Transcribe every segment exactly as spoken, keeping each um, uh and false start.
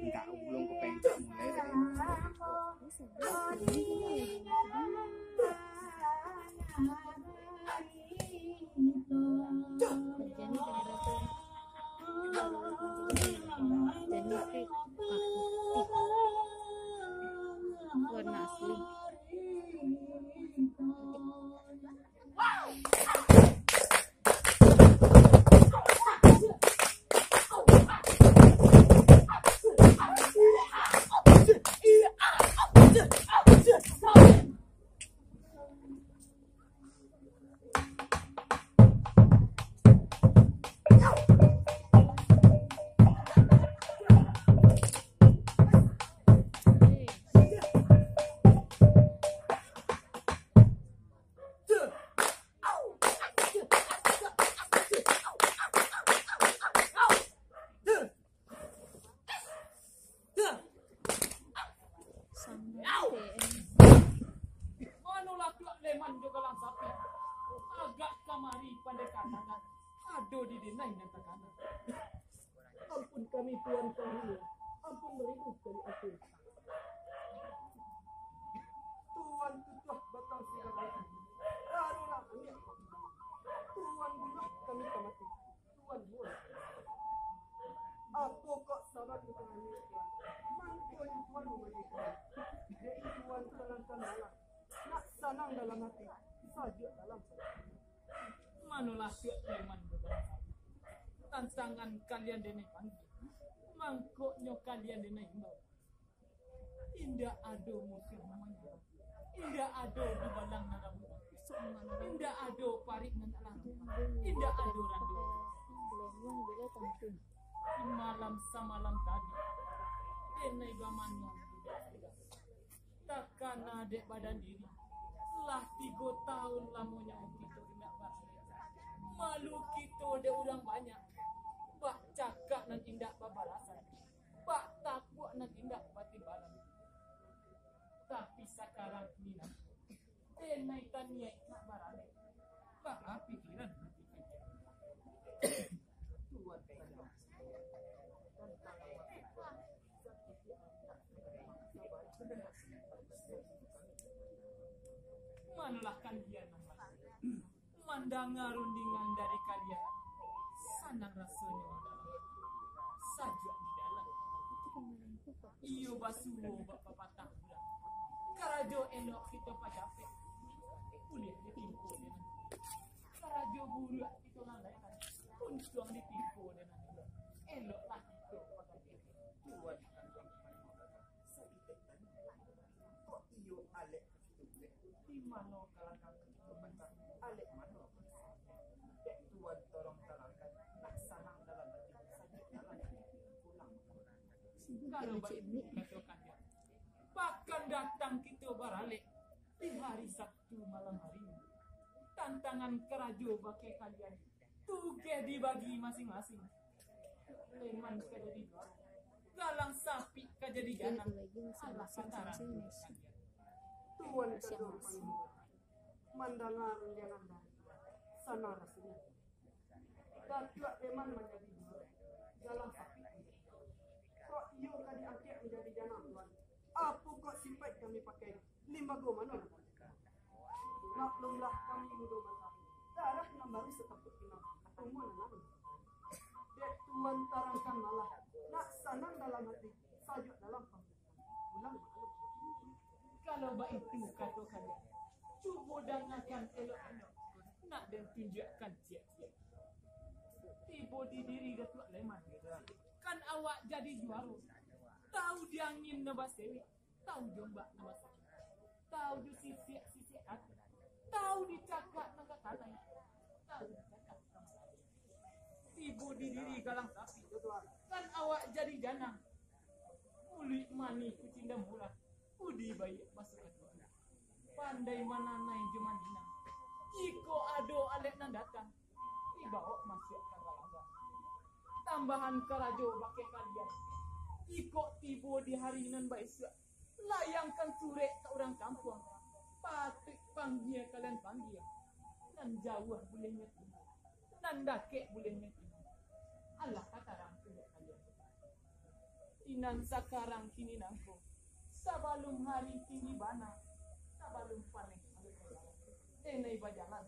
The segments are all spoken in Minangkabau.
Enggak, aku belum kepengen mulai tadi. Warna asli. Manolah tuak Leman jo Galang Sapi? Agak kamari pandai katakan, ado di denai nan takana. Ampun kami, Tuan Panghulu, ampun baribu kali ampun. Tuan tutuah batang sigala, barulah angin. Tuan bunuah kami ka mati. Tuan bunuah. Apo kok sabab tu kami, Tuan? Mangkonyo Tuan mambunuah kami. Dek Tuan tanangkan malah, nak sanang dalam hati, sajuak dalam hati. Manolah tuak Leman jo Galang Sapi? Tantangan kalian denai panggia. Mangkonyo kalian denai imbau. Indak ado musuah nan manyarang. Indak ado dubalang nan rabuik. Indak ado parik nan tak lantuang. Indak ado rando. Di malam samalam tadi, denai bamanuang. Takana dek badan diri, lah tigo taun lamonyo kito indak baralek. Malu kito dek urang banyak, bak cakak nan indak babalasan, bak tapuak nan indak batimbalan. Tapi sakarang kini nan, denai taniaik nak baralek. Baa pikiran? Manolah kalian nan bahagia. Mandanga rundingan dari kalian, sanang rasonyo, sajuak di dalam. Iyo basuo bak papatah urang, karajo elok kito pacapek, buliah ditimpo dek nan elok. Karajo buruak kito lalaikan, untuang ditimpo dek nan elok. Eloklah kito pacapek. Tuan, sakik tadi, kok iyo alek Di mano kalangkang kito pacah, alek mano? Dek Tuan tolong tarangkan, nak sanang dalam ati, sajuak dalam ati, pulang. Kalau baitu kato kalian, pakan datang kito baralek di hari Sabtu malam hari. Tantangan karajo bakeh kalian tugeh dibagi masing-masing. Leman ka jadi juaro, Galang Sapi ka jadi janang. Alah, antaro Tuan Kato Panglimo, mandanga rundiangan dari Tuan, sanang rasonyo. Datuak Leman manjadi juaro, Galang Sapi manjadi juaro. Kok iyo ka diangkek manjadi janang, Tuan? Apo kok sipaik kami pakai? Limbago mano nan kami pakai? Maklumlah kami mudo masa, darah nan baru satapuak pinang, umua nan lamo. Dek Tuan tarangkan malah, nak sanang dalam ati, sajuak dalam pangkuan. Pulang maklum. Kalau baitu kato kalian, cubo dangakan elok-elok, nak den tunjuakkan ciek-ciek. Tibo di diri Datuak Leman, kan awak jadi juaro. Tahu di angin nan basewek, tahu di ombak nan basakik, tahu di sisiak-sisiak ati, tahu di cakak nan ka kanai, tahu di cakak nan ka malalu. Tibo di diri Galang Sapi, kan awak jadi janang. Muluik manih kucindan murah, budi baiak basukatua. Pandai mananai jo maninang. Jikok ado alek nan datang, dibawok masuak ka galanggang. Tambahan karajo bakeh kalian. Jikok tibo di hari nan baisuak, layangkan surek ka urang kampuang. Patuik panggia kalian panggia. Nan jauah bulihnyo tunggu, nan dakek bulihnyo tunggu. Alah ka tarang surek kalian. Inan sakarang kini nangko, sabalun hari tinggi bana, sabalun paneh, denai bajalan.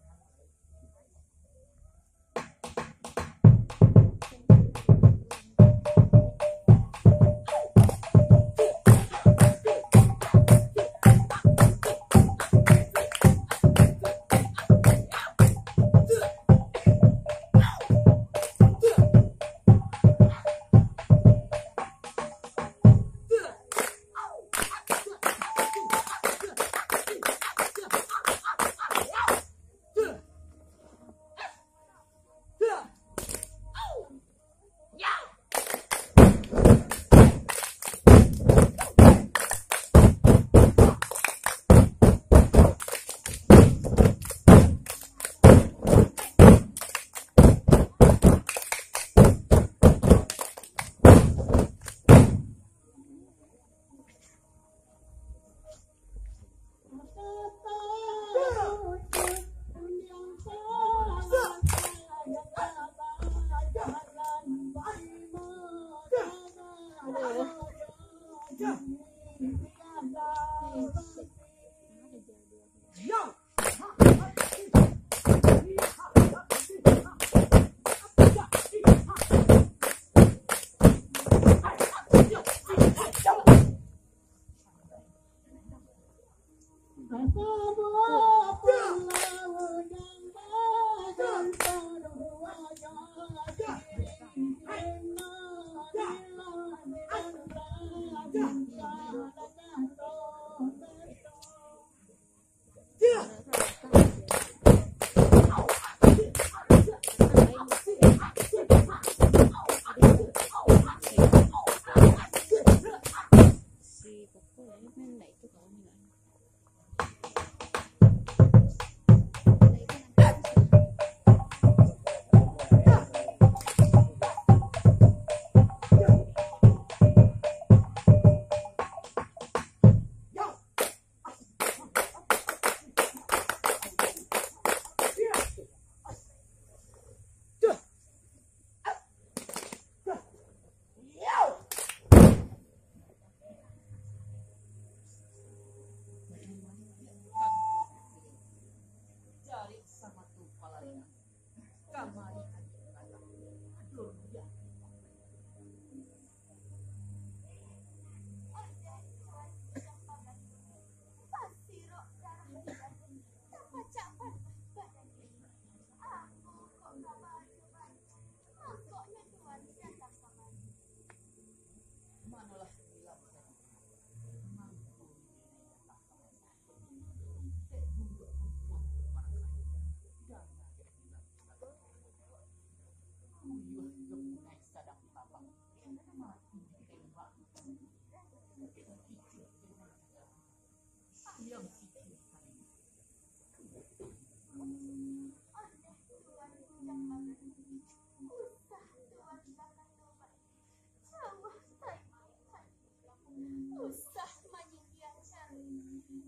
Usah manyindia cari,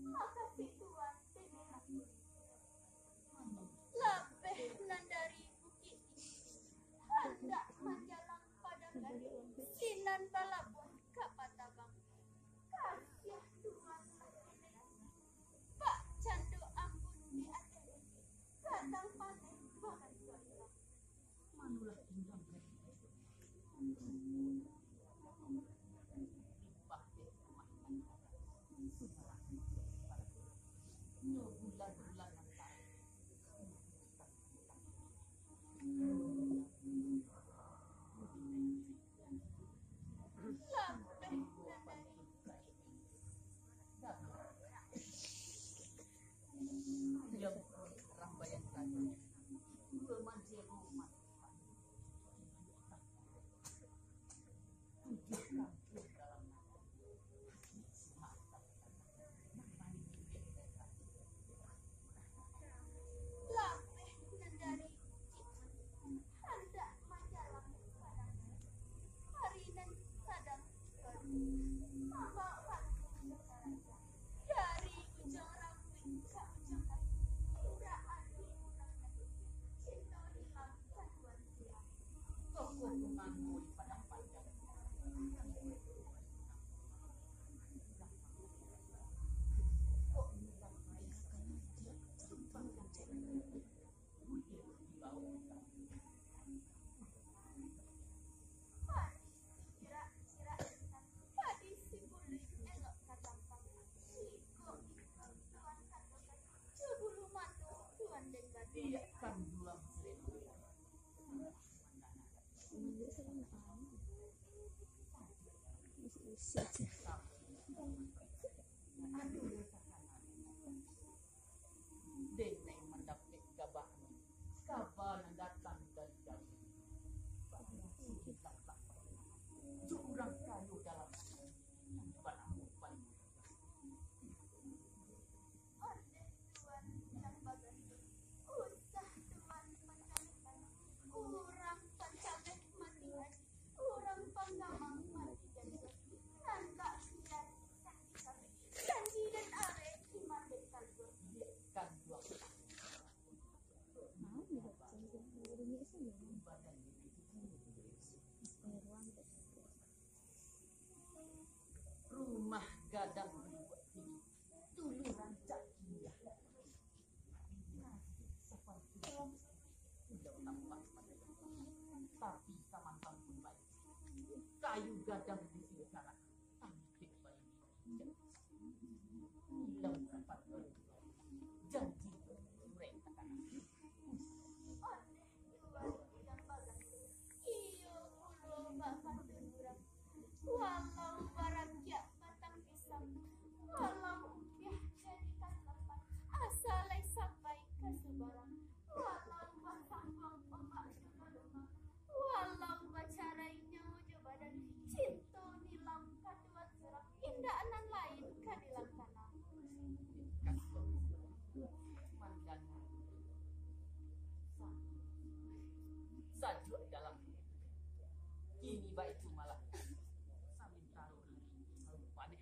makasih Tuan tini aku. Lapeh nan dari Bukik Tinggi, handak manjalang padakan, sinan balabuah ka Patabang. Kasiah Tuan tini, bak cando ambun di ateh, gadang paneh barantuak ilang. Manulah tinggang dari limpah dek rumah tangga. Sudahlah, Denai mandapek kabanyo, kaba nan datang dari jauah. Barasi tak tak pernah. Jo urang kayo dalam ati, banamu paling. Ondeh Tuan nan bagantung, usah Tuan pancamehkan. Urang pancameh mati aji, urang panggamang mati janji. Nan bak kian kisah di kami, janji dan areh di mambek kalua. Dek kalua. Rumah gadang dibuek tinggi, dulu rancak indah. Nasib sapantun indak tampak pada, tapi samantang pun baik. Kayu gadang di sini sanak, tangkek baik. Hilang rapat, janji surek takanan. Ondeh Tuan nan bagantung, iyo pulo bapantun urang. Walau barakiak batang pisang, walau upiah jadi tangkapan, asa lai sampai ka subarang. Walau basambuang ombak jo galumbang, walau bacarai nyawo jo badan, cinto nilam ka Tuan surang, indak nan lain ka dilakana. Mandanga sajuak dalam, kini baitu malah, samantaro paneh.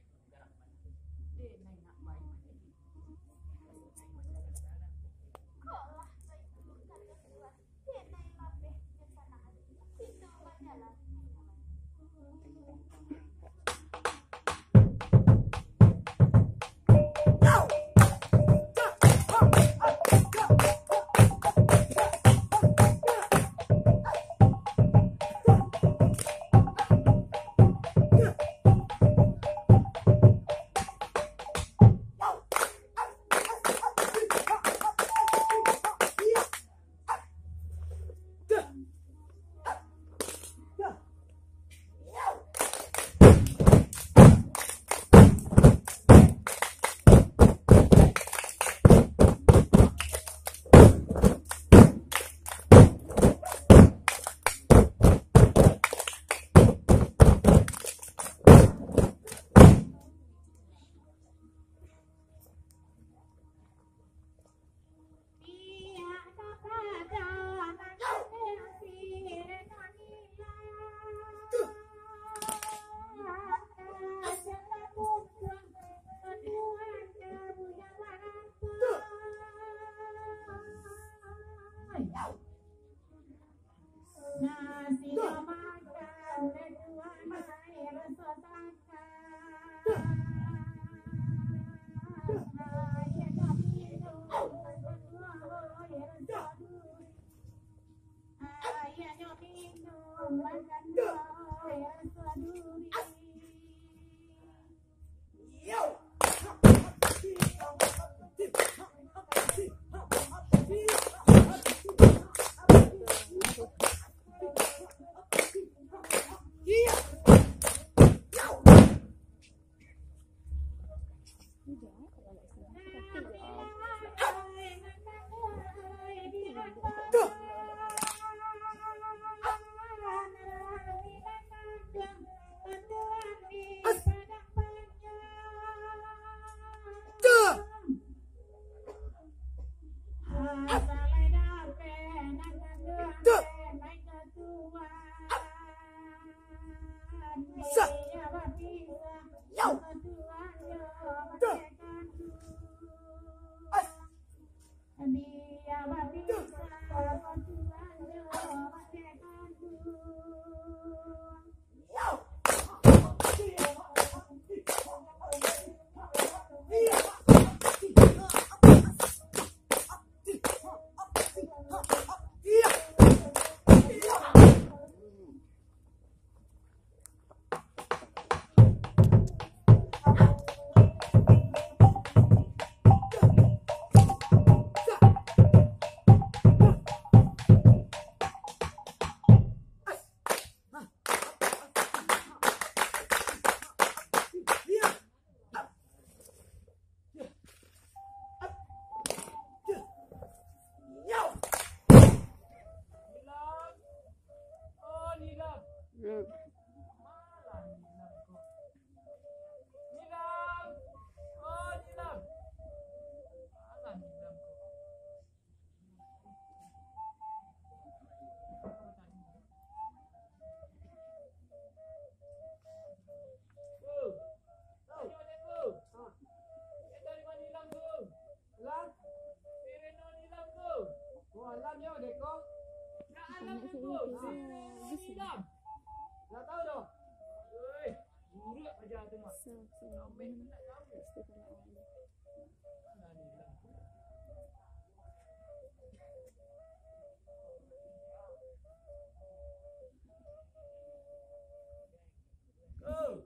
Ko,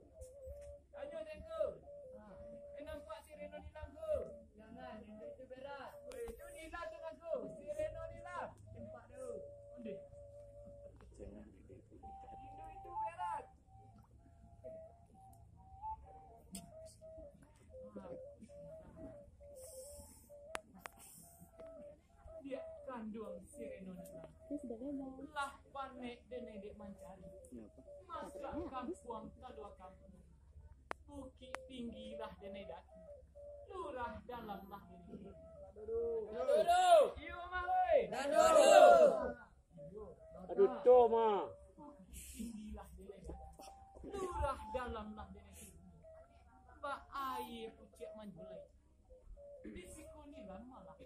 tanyo den ko. Eh, nampak si Reno Nilam ko? Jangan, itu berat. Oi, itu Nilam tu ko. Si Reno Nilam. Nampak tu. Ondeh. Itu, itu berat. Diak kanduang si Reno Nilam. Lah panek denai dek mancari. Masuak kampuang kalua kampuang. Bukik tinggi lah denai daki. Lurah dalam lah denai. Dulu. Iyo, Mak, oi. Dulu. Aduh, to, Mak. Bukik tinggi lah denai daki. Lurah dalam lah denai. Bak aia puciak manjulai. Di siko Nilam malah.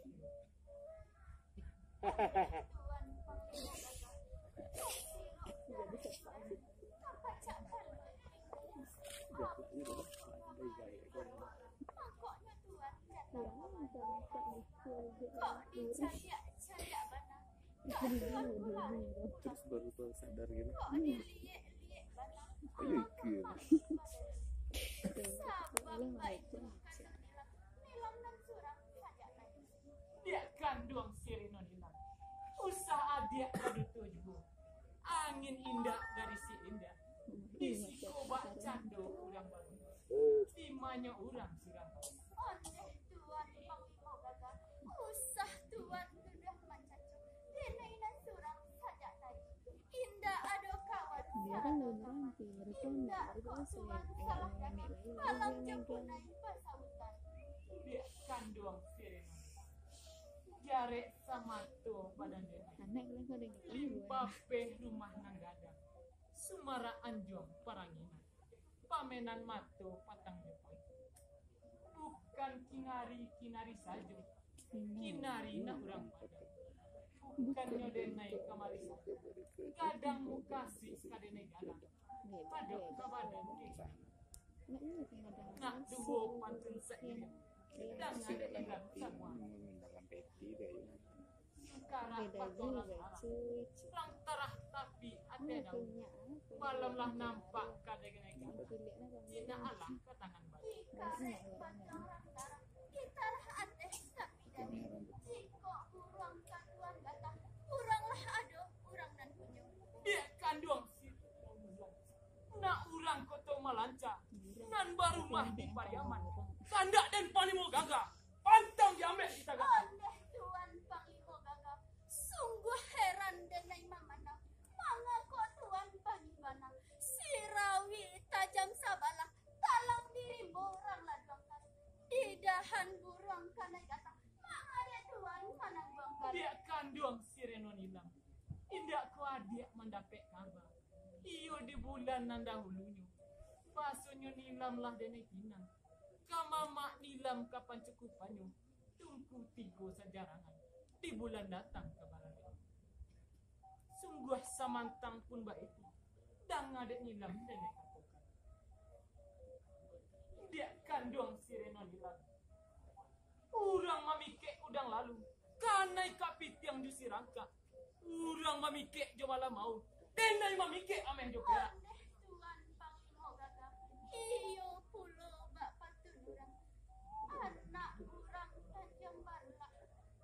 Terus baru tahu sadar gitu. Ayo, ikut. Diak kanduang si Reno Nilam. Usah adiak baduto juo. Angin indak, garisi indak. Di siko bak cando urang baru. Di manyo urang surang. Ondeh Tuan Panglimo Gagah, usah Tuan sudah mancaco. Denai nan surang sajak tadi. Indak ado kawan. Indak kok Tuan salah danga. Malam jo punai basautan. Diak kanduang si Reno. Jarek samato badan denai. Limpapeh rumah nan gadang. Sumarak anjuang paranginan. Pamenan mato patang jo pagi. Bukan kinari-kinari sajo. Kinari nak urang padang. Bukannyo denai kamari sajo. Gadang mukasuik ka denai gadang. Padok ka badan denai. Nak duo pantun sairing. Dangan ilang samua. Singkarak patoran arah. Rang tarah tapi ateh daun. Malam lah nampak ka denai gadang. Jinak alah ka tangan badan. Singkarak patoran arah. Gitarah ateh tapi dari. Jikok buruang ka Tuan Gagah, urang lah ado, urang nan punyo. Diak kanduang si Reno Nilam. Nak urang Koto Malanca, nan barumah di Pariaman. Kandak den Panglimo Gagah, pantang diambek ditagakkan. Ondeh Tuan Panglimo Gagah, sungguah heran denai mamandang. Mangako Tuan bangih bana, sirawik tajam sabalah, talang di rimbo urang laduangkan, di dahan buruang kanai gatah, mangko dek Tuan manangguangkan. Diak kanduang si Reno Nilam, indak ko adiak mandapek kaba. Iyo di bulan nan dahulunyo, basonyo Nilam lah denai pinang. Ka mamak Nilam ka pancukupannyo, tungku tigo sajarangan, di bulan datang ka baralek. Sungguah samantang pun baitu, danga dek Nilam denai katokan. Diak kanduang si Reno Nilam. Urang mamikek udang lalu, kanai kapitiang jo sirangkak. Urang mamikek jo malamau, denai mamikek ameh jo perak. Ondeh Tuan Panglimo Gagah, iyo pulo bak pantun urang. Anak urang Tanjuang Barulak,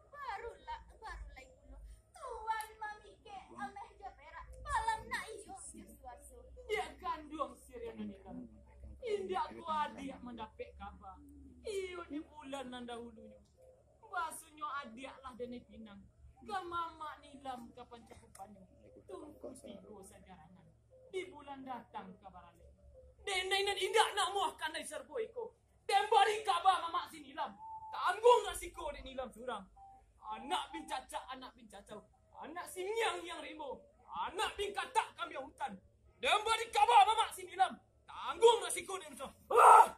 barulak, barulai pulo. Tuan mamikek ameh jo perak, malam nak iyo jo suaso. Diak kanduang si Reno Nilam. Indak ko adiak mandapek kaba. Iyo di bulan nan dahulunyo, basonyo adiak lah denai pinang. Ka mamak Nilam ka pancukupannyo, tungku tigo sajarangan, di bulan datang ka baralek. Denai nan indak nak muah kanai sarbo iko. Den bari kaba mamak si Nilam, tangguang rasiko dek Nilam surang. Anak bin cacak, anak bin cacau, anak si ngiang-ngiang rimbo, anak bin katak kambiang hutan. Den bari kaba mamak si Nilam, tangguang rasiko dek Nilam surang. Ah!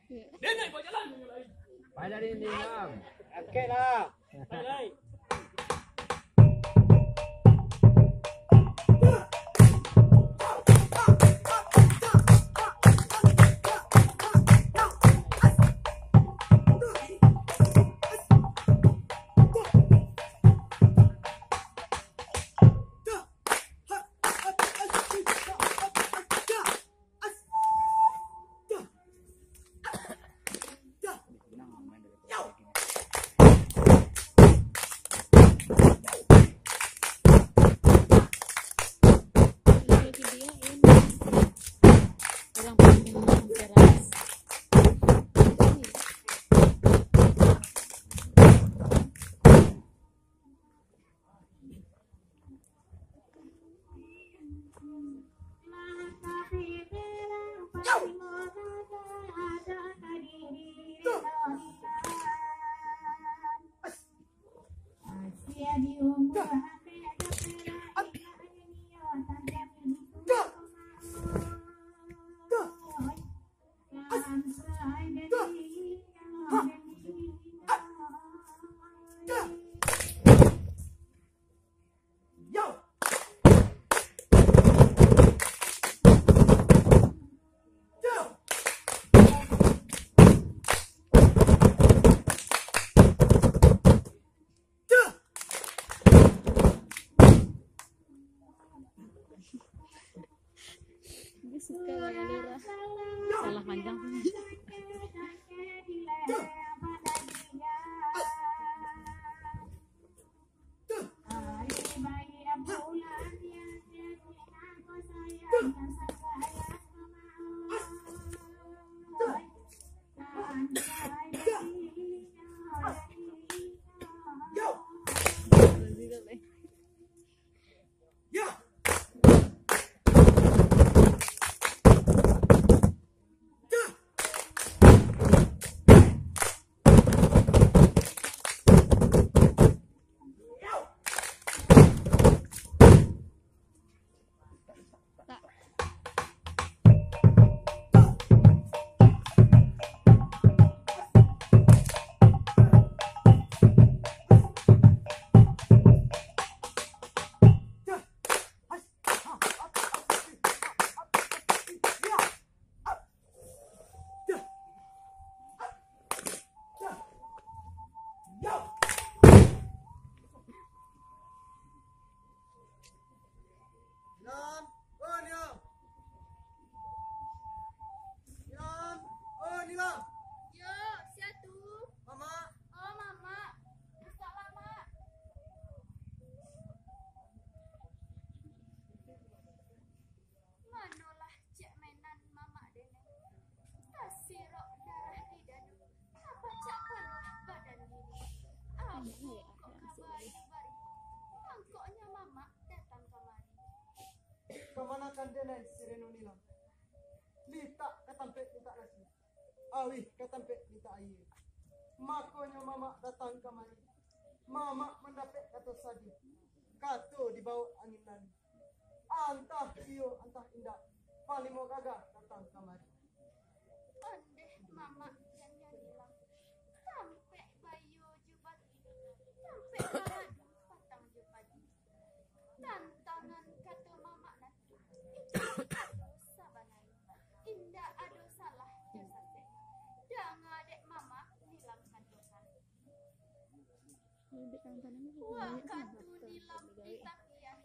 Denai bajalan nyo lai. Pai dari Nilam. Oke lah. Pai lai. Kok kabar bari? Mangkonyo mamak datang kamari. Kamanakan denai si Reno Nilam? Litak ka tampek litak nasi, awih ka tampek litak aia. Makonyo mamak datang kamari. Mamak mandapek kato sadih, kato dibawok angin lalu. Antah iyo, antah indak, Panglimo Gagah datang kamari. Ondeh mamak jan nyo Nilam, tampek baiyo jo batu, tampek baradu patang jo pagi. Tantangan kato mamak nan tu, itu kato sabananyo. Indak ado salah jo sasek. Danga dek mamak Nilam katokan. Wakatu Nilam di tapian,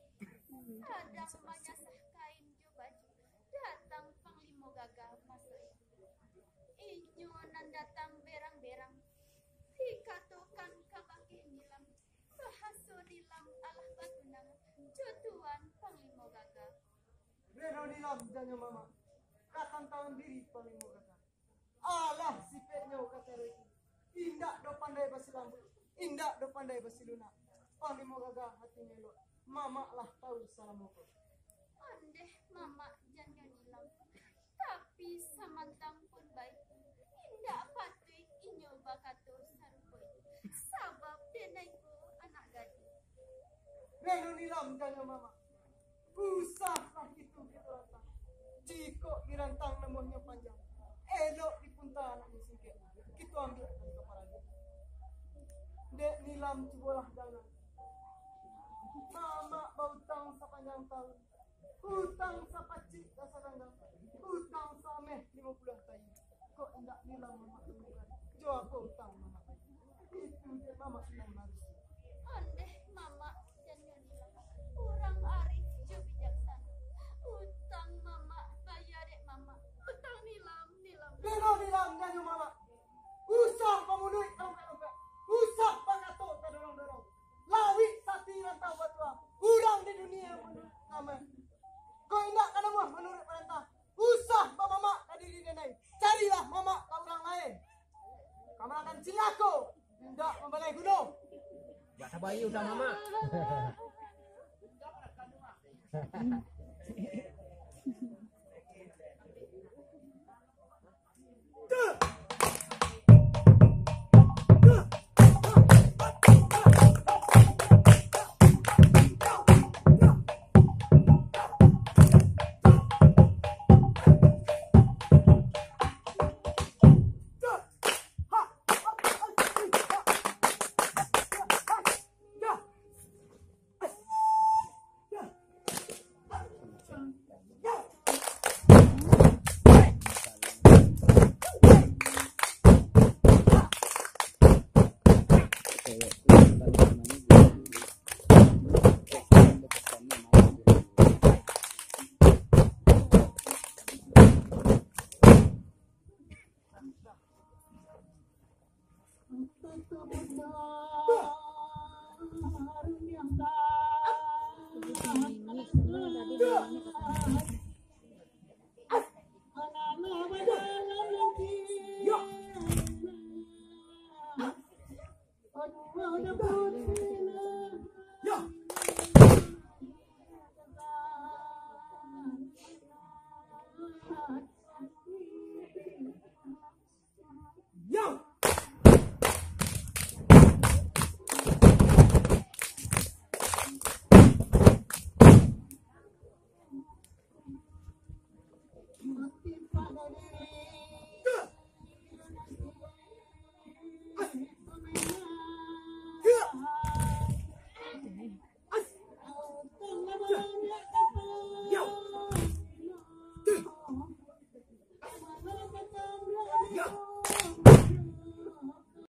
sadang manyasah kain jo baju, datang Panglimo Gagah masuak itu. Inyo nan datang berang-berang, dikatokan kabake Nilam, bahaso Nilam alah batunang jo Tuan Panglimo Gagah. Reno Nilam jan nyo mamak, ka tantangan diri Panglimo Gagah. Alah sipeknyo ka caro itu. Indak do pandai basilambuik, indak do pandai basilunak. Panglimo Gagah hatinyo elok, mamak lah tahu salamo ko. Ondeh mamak jan nyo Nilam, tapi samantang pun baitu, indak patuik inyo bakato sarupo itu, sabab denai ko anak gadih. Reno Nilam jan nyo mamak, usah lah itu kito rantang. Jikok dirantang namuahnyo panjang, elok dipunta naknyo singkek, kito ambiak dari kaparajo. Dek Nilam cubolah danga. Mamak bautang sapanjang taun, utang sapacik rasa ganggang, utang saameh limo puluah tayi. Kok indak Nilam mamak tuntukan, jo apo utang mamak? Itu dek mamak nan harus. Ondeh mamak jan nyo Nilam, urang arif jo bijaksano. Utang mamak, baya dek mamak. Utang Nilam, Nilam. Reno Nilam jan nyo mamak, usah bamunuik lompek-lompek, usah bakato tadorong-dorong. Lawik sati rantau batua, urang di dunia manuruik ameh. Kok indak ka namuah manuruik parentah, usah bamamak ka diri denai. Carilah mamak ka urang lain. Kamanakan cilako, indak mambalai guno. Buat sabayu dah mamak.